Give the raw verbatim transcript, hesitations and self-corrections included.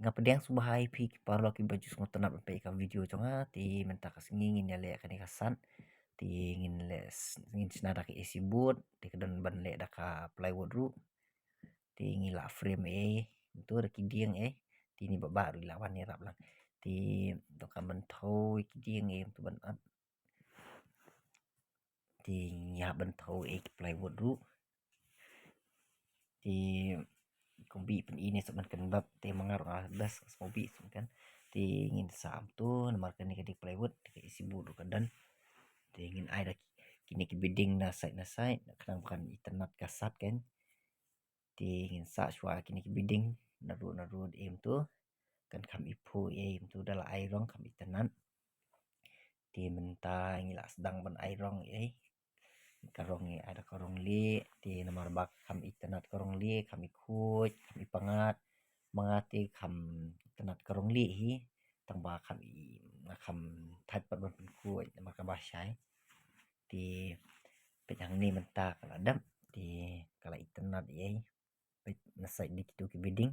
Nga pdiang sngewbha ïa phi ki paralok kiba ju sngewtynnat ban peit ïa ka video jong nga. Te mynta ka sngi ngin ïa leh kane ka sat. Te ngin leh s-, ngin shna da ka A C board, te ka don ban leh da ka plywood ruh. Te ngi la frame ei, mynta da ki dieng ei. Te ini ba bah ruh i la wan ïarap lang. Te to ka mynta ki dieng ei, mynta ban ap. Te ngi hap ban thaw ei ki plywood ruh. Te kumbi pyn-i ne sop ban kynbap te ma nga ruh nga best sngewbha sop kan. Te ngin sa am tu namar kane ka dei plywood te ka A C board ruh ka don. Te ngin ai da ki, kine ki bedding na side na side khnang ba kan itynnat ka sat kan. Te ngin sah shuwa kine ki bedding naduh naduh em tu. Kan kham iphuh em tu da la ai rong kham itynnat. Te mynta ngi la sdang ban ai rong ei. Ka rong ngi ai da ka rong lieh, te namar ba kham itynnat ka rong lieh, kham ikhuid, kham ipyngngad. Ma nga te kham itynnat ka rong lieh hi, tang ba kham i, nga kham thait pat ban pynkhuid namar kaba shai. Te peit hangne mynta ka la dep, te ka la itynnat ei. Peit na side de kitu ki bedding.